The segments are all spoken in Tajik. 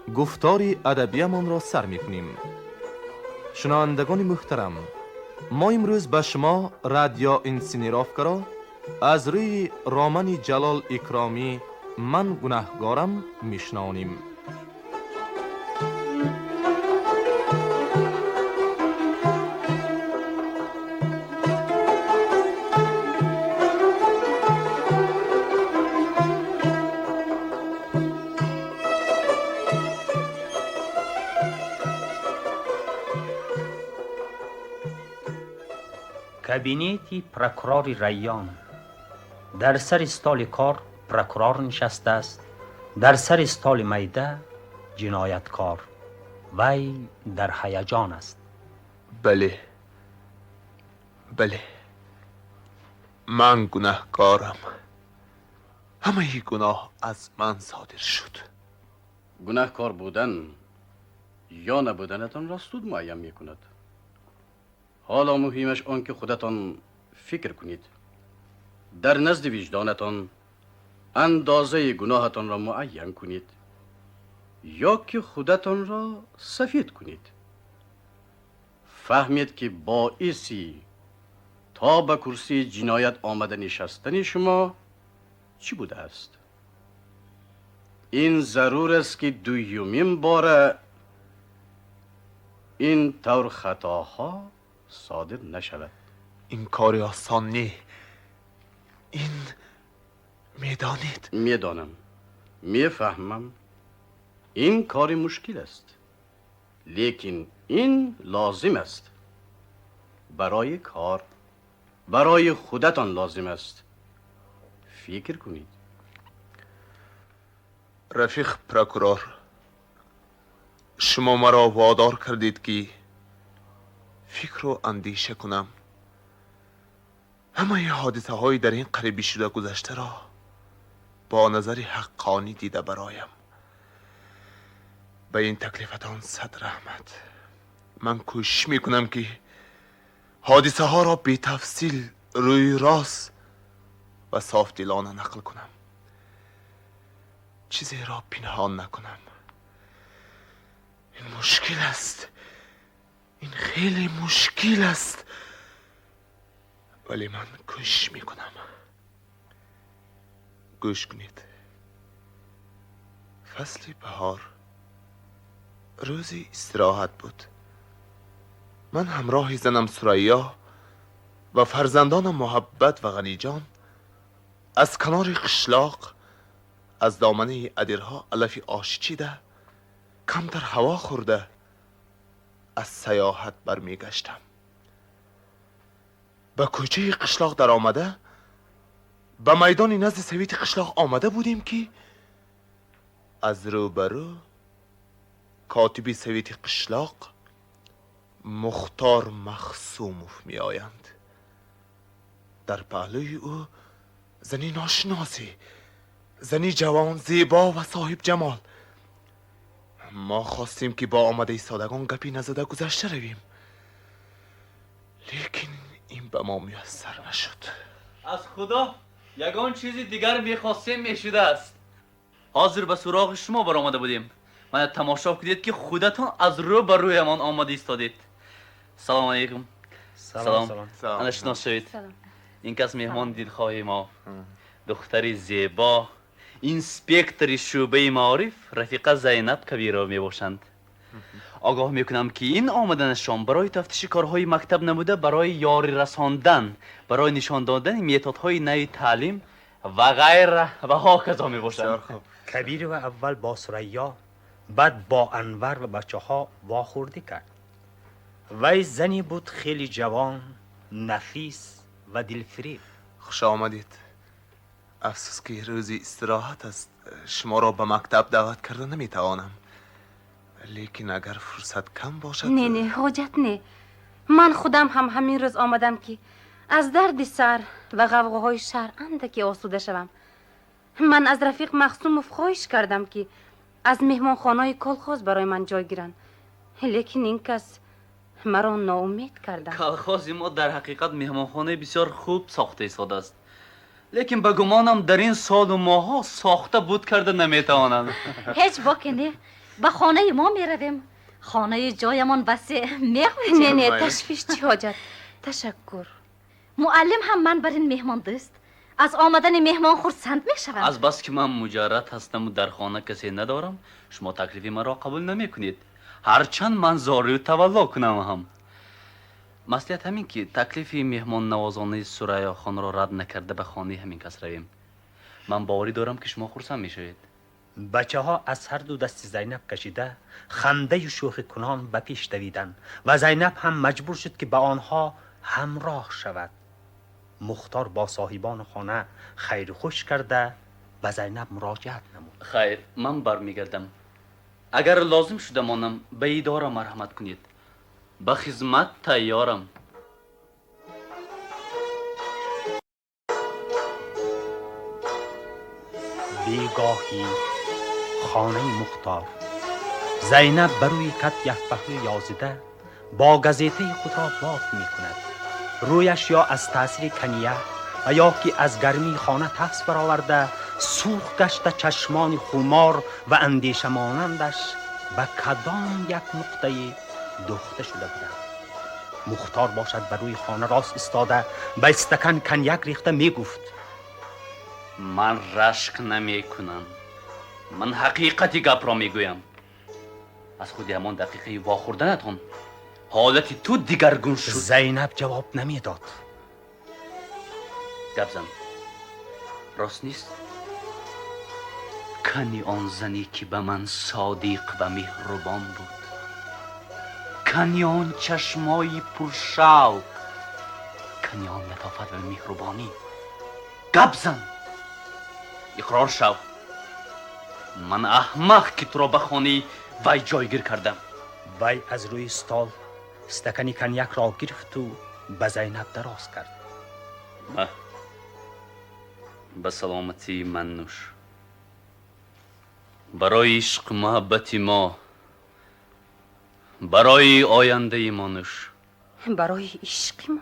Гуфтори адабиямонро сар мекунем. Шунавандагони муҳтарам, мо имрӯз ба шумо радиоинсценировкаро аз рӯи романи Ҷалол Икромӣ «Ман гунаҳгорам» мешунавонем. Кабинети прокурори район. Дар сари столи кор прокурор нишастааст, дар сари столи майда ҷинояткор. Вай дар ҳаяҷон аст. Бале, бале, ман гунаҳкорам. Ҳамаи гуноҳ аз ман содир шуд. Гунаҳкор будан ё набуданатонро суд муайян мекунад. Ҳоло муҳимаш он ки худатон фикр кунед, дар назди виҷдонатон андозаи гуноҳатонро муайян кунед ё ки худатонро сафед кунед. Фаҳмед, ки боиси то ба курсии ҷиноят омада нишастани шумо чӣ будааст. Ин зарур аст, ки дуюмин бора ин тавр хатоҳо содир нашавад. Ин кори осон не. Ин медонед. Медонам, мефаҳмам, ин кори мушкил аст, лекин ин лозим аст барои кор, барои худатон лозим аст. Фикр кунед. Рафиқ прокурор, шумо маро водор кардед, ки фикру андеша кунам. Ҳамаи ҳодисаҳои дар ин қарибӣ шуда гузаштаро бо назари ҳаққонӣ дида бароям. Ба ин таклифатон сад раҳмат. Ман кӯшиш мекунам, ки ҳодисаҳоро бетафсил, рӯи рост ва софдилона нақл кунам, чизеро пинҳон накунам. Ин мушкил аст, ин хеле мушкил аст, вале ман кӯшиш мекунам. Гӯш кунед. Фасли баҳор, рӯзи истироҳат буд. Ман ҳамроҳи занам Сурайё ва фарзандонам Муҳаббат ва Ғаниҷон аз канори қишлоқ, аз доманаи адирҳо алафи ошӣ чида, камтар ҳаво хӯрда, аз саёҳат бармегаштам. Ба кӯчаи қишлоқ даромада, ба майдони назди совети қишлоқ омада будем, ки аз рӯбарӯ котиби совети қишлоқ Мухтор Махсумов меоянд. Дар паҳлӯи ӯ зани ношиносе, зани ҷавон, зебо ва соҳибҷамол. Мо хостем, ки бо омада истодагон гапе назада гузашта равем, лекин ин ба мо муяссар нашуд. Аз Худо ягон чизи дигар мехостем, мешудааст. Ҳозир ба суроғи шумо баромада будем. Мана, тамошо кунед, ки худатон аз рӯ ба рӯямон омада истодед. Салом алейкум. Салом, салом. Ана, шинос шавед. Ин кас меҳмони дилхоҳи мо, духтари зебо, инспектори шӯъбаи маориф рафиқа Зайнаб Кабирова мебошанд. Огоҳ мекунам, ки ин омаданашон барои тафтиши корҳои мактаб набуда, барои ёрӣ расондан, барои нишон додани методҳои нави таълим ва ғайра ва ҳоказо мебошанд. Бисёр хуб. Кабирова аввал бо Сурайё, баъд бо Анвар ва бачаҳо вохӯрдӣ кард. Вай зане буд хеле ҷавон, нафис ва дилфиреб. Хуш омадед. Афсӯс, ки рӯзи истироҳат аст, шуморо ба мактаб даъват карда наметавонам, лекин агар фурсат кам бошад. Не, не, ҳоҷат не. Ман худам ҳам ҳамин рӯз омадам, ки аз дарди сар ва ғавғоҳои шаҳр андаке осуда шавам. Ман аз рафиқ Махсумов хоҳиш кардам, ки аз меҳмонхонаи колхоз барои ман ҷой гиранд, лекин ин кас маро ноумед карданд. Колхози мо дар ҳақиқат меҳмонхонаи бисёр хуб сохта истодааст, лекин ба гумонам, дар ин солу моҳҳо сохта буд карда наметавонанд. Ҳеҷ боке не. Ба хонаи мо меравем. Хонаи ҷоямон васеъ мехоҳед? Не, не, ташвиш чӣ ҳоҷат. Ташаккур. Муаллим ҳам ман бар ин меҳмондӯст. Аз омадани меҳмон хурсанд мешавам. Аз бас ки ман муҷаррад ҳастаму дар хона касе надорам, шумо таклифи маро қабул намекунед. Ҳарчанд ман зорию тавалло кунам ҳам. Маслиҳат ҳамин ки таклифи меҳмоннавозонаи Сурайёхонро рад накарда ба хонаи ҳамин кас равем. Ман боварӣ дорам ки шумо хурсанд мешавед. Бачаҳо аз ҳар ду дасти Зайнаб кашида хандаю шӯхӣ кунон ба пеш давиданд ва Зайнаб ҳам маҷбур шуд ки ба онҳо ҳамроҳ шавад. Мухтор бо соҳибони хона хайру хуш карда ба Зайнаб муроҷиат намуд. Хайр, ман бармегардам. Агар лозим шуда монам, ба идора марҳамат кунед. Ба хизмат тайёрам. Бегоҳӣ хонаи Мухтор Зайнаб ба рӯи кат якпаҳлӯ ёзида бо газетаи худро бод мекунад. Рӯяш ё аз таъсири каньяк ва ё ки аз гармии хона тафс бароварда сурх гашта, чашмони хумор ва андешамонандаш ба кадом як нуқтаи духта шуда буданд. Мухтор бошад ба рӯи хона рост истода ба истакан коньяк рехта мегуфт: Ман рашк намекунам. Ман ҳақиқати гапро мегӯям. Аз худи ҳамон дақиқаи вохӯрданатон ҳолати ту дигаргун шуд. Зайнаб ҷавоб намедод. Гап зан. Рост нест? Кани он зане ки ба ман содиқ ва меҳрубон буд, кани он чашмои пуршавқ, кани он латофат ва меҳрубонӣ. Гап зан, иқрор шав. Ман аҳмақ ки туро ба хонаи вай ҷойгир кардам. Вай аз рӯи стол стакани коньякро гирифту ба Зайнаб дароз кард. Ма ба саломатии ман нӯш. Барои ишқ муҳаббати мо, барои ояндаи мо нӯш. Барои ишқи мо,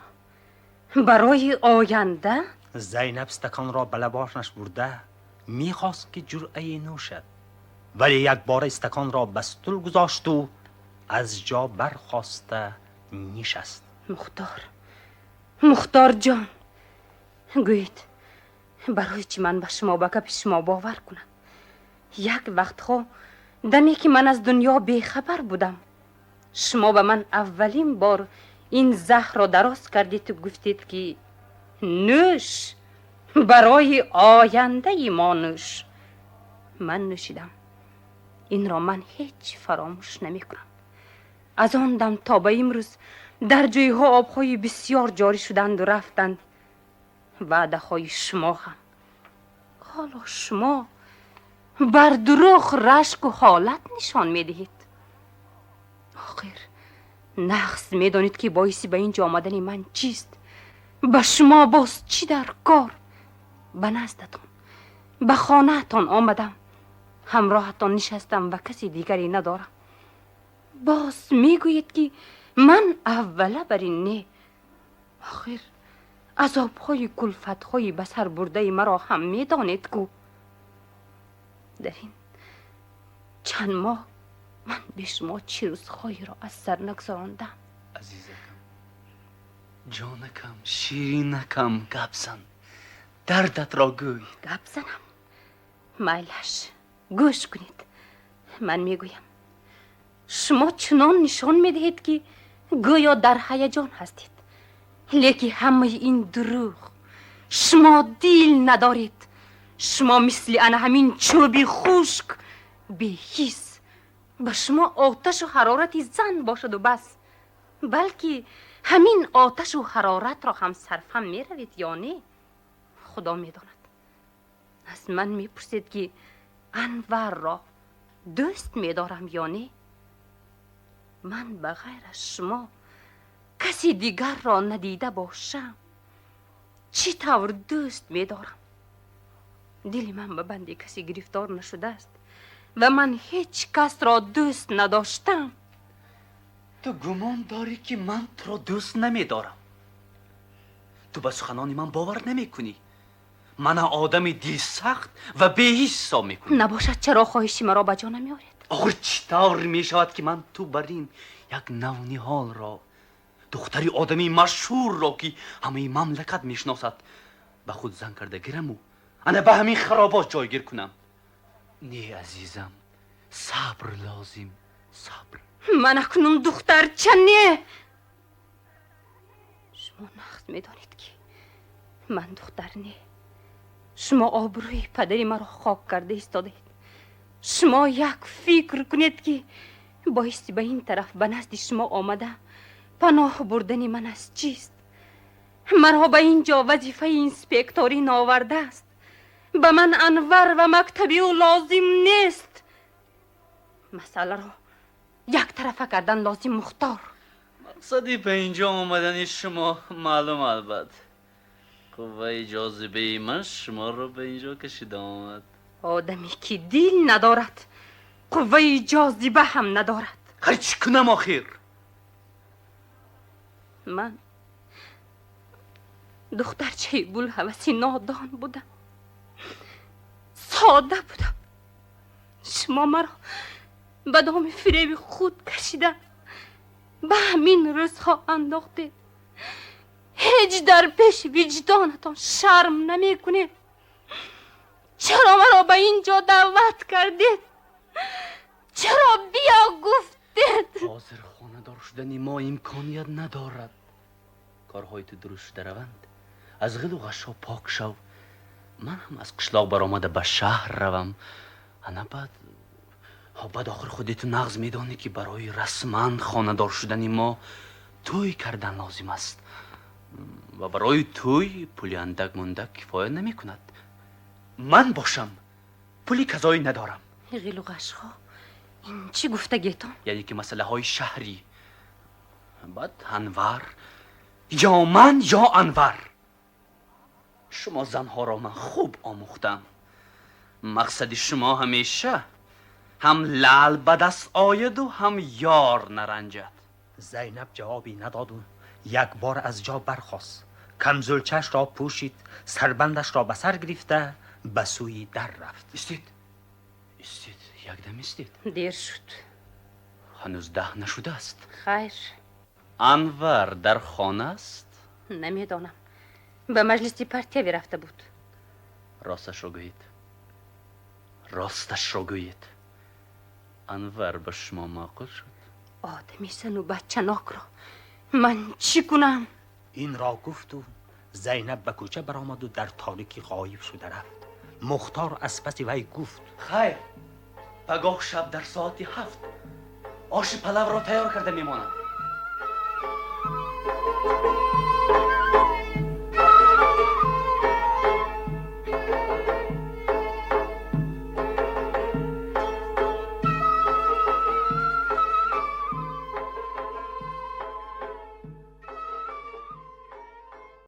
барои оянда? Зайнаб стаканро ба лабонаш бурда мехост ки ҷуръае нӯшад, вале якбора истаконро ба стул гузошту аз ҷо бархоста нишаст. Мухтор, Мухтор ҷон, гӯед барои чӣ ман ба шумо, ба гапи шумо бовар кунам? Як вақтҳо даме ки ман аз дунё бехабар будам, шумо ба ман аввалин бор ин заҳрро дароз кардеду гуфтед ки нӯш, барои ояндаи мо нӯш. Ман нӯшидам. Инро ман ҳеҷ фаромӯш намекунам. Аз он дам то ба имрӯз дар ҷойҳо обҳои бисёр ҷорӣ шуданду рафтанд. Ваъдаҳои шумо ҳам. Ҳоло шумо бар дурӯғ рашку ҳолат нишон медиҳед. Охир нағз медонед ки боиси ба ин ҷо омадани ман чист. Ба шумо боз чӣ дар кор? Ба наздатон, ба хонаатон омадам, ҳамроҳатон нишастам ва каси дигаре надорам. Боз мегӯед ки ман аввала бар ин не. Охир азобҳои кулфатҳои ба сар бурдаи маро ҳам медонед ку. Дар ин чанд моҳ ман бе шумо чӣ рӯзҳоеро аз сар нагузарондам. Азизакам, ҷонакам, ширинакам, гап зан, дардатро гӯй. Гап занам? Майлаш, гӯш кунед. Ман мегӯям шумо чунон нишон медиҳед ки гӯё дар ҳаяҷон ҳастед, лекин ҳамаи ин дурӯғ. Шумо дил надоред. Шумо мисли ана ҳамин чӯби хушк, беҳис. Ба шумо оташу ҳарорати зан бошаду бас. Балки ҳамин оташу ҳароратро ҳам сарфам меравед ё не, худо медонад. Аз ман мепурсед ки Анварро дӯст медорам ё не. Ман ба ғайр аз шумо каси дигарро надида бошам, чӣ тавр дӯст медорам? Дили ман ба банди касе гирифтор нашудааст ва ман ҳеҷ касро дӯст надоштам. Ту гумон дорӣ ки ман туро дӯст намедорам? Ту ба суханони ман бовар намекунӣ. Мана одами дилсахт ва беҳис ҳисоб мекунӣ. Набошад, чаро хоҳиши маро ба ҷо намеоред? Охир чӣ тавр мешавад, ки ман ту бар ин як навниҳолро, духтари одами машҳурро, ки ҳамаи мамлакат мешиносад, ба худ зан карда гираму ана ба ҳамин харобот ҷойгир кунам? Не, азизам, сабр лозим, сабр. Ман акнун духтарча не. Шумо нағз медонед, ки ман духтар не. Шумо обрӯи падари маро хок карда истодаед. Шумо як фикр кунед, ки боиси ба ин тараф ба назди шумо омада паноҳ бурдани ман аз чист? Маро ба ин ҷо вазифаи инспекторӣ наовардааст. Ба ман Анвар ва мактаби ӯ лозим нест. Масъаларо яктарафа кардан лозим, Мухтор. Мақсади ба инҷо омадани шумо маълум, албат. Қувваи ҷозибаи ман шуморо ба инҷо кашида омад. Одаме ки дил надорад, қувваи ҷозиба ҳам надорад. Ҳар чӣ кунам охир? Ман духтарчаи булҳаваси нодон будам, сода будам. Шумо маро ба доми фиреби худ кашида ба ҳамин рӯзҳо андохтед. Ҳеҷ дар пеши виҷдонатон шарм намекунед? Чаро маро ба ин ҷо даъват кардед? Чаро биё гуфтед? Ҳозир хонадор шудани мо имконият надорад. Корҳои ту дуруст шуда раванд, аз ғилу ғашшо пок шав, ман ҳам аз қишлоқ баромада ба шаҳр равам. Ана баъд охир худи ту нағз медонӣ, ки барои расман хонадор шудани мо тӯй кардан лозим аст ва барои тӯй пули андак мундак кифоя намекунад. Ман бошам, пули казоӣ надорам. Ғилу ғашҳо, ин чӣ гуфтагетон? Яъне ки масъалаҳои шаҳрӣ. Баъд Анвар, ё ман, ё Анвар. Шумо занҳоро ман хуб омӯхтам. Мақсади шумо ҳамеша ҳам лаъл ба даст ояду ҳам ёр наранҷад. Зайнаб ҷавобе надоду якбор аз ҷо бархост, камзулчашро пӯшид, сарбандашро ба сар гирифта ба сӯи дар рафт. Истед, истед, якдам истед. Дер шуд. Ҳанӯз 10 нашудааст. Хайр. Анвар дар хона аст? Намедонам, ба маҷлиси партиявӣ рафта буд. Росташро гӯед, росташро гӯед, Анвар ба шумо маъқул шуд? Одами зану бачанокро ман чӣ кунам? Инро гуфту Зайнаб ба кӯча баромаду дар торикӣ ғоиб шуда рафт. Мухтор аз паси вай гуфт: Хайр, пагоҳ шаб дар соати 7 оши палавро тайёр карда мемонам.